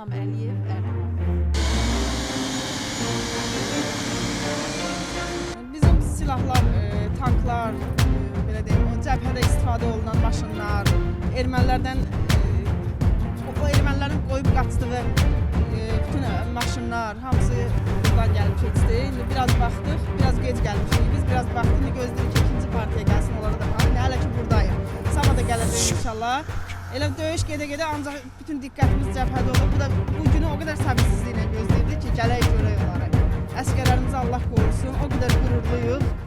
İlham Əliyev, Erdoğan. Bizim silahlar, tanklar, belə deyim, o cəbhədə istifadə olunan maşınlar, ermənilərdən o ermənilərin qoyub qaçdığı bütün maşınlar hamısı buradan gəlib keçdi. İndi biraz baxdıq, biraz gec gəlmişik biz, biraz baxdıq, indi gözləyirik ki, ikinci partiya gəlsin, onlara da baxaq. İndi hələ ki buradayıq. Sabah da gələcək inşallah. Elə döyüş gedə-gedə ancaq bütün diqqətimiz cəbhədə olur. Bu da bu günü o qədər səbirsizliklə gözləyirdik ki, gələk görək onları. Əsgərlərimizi Allah qorusun. O qədər qürurluyuq.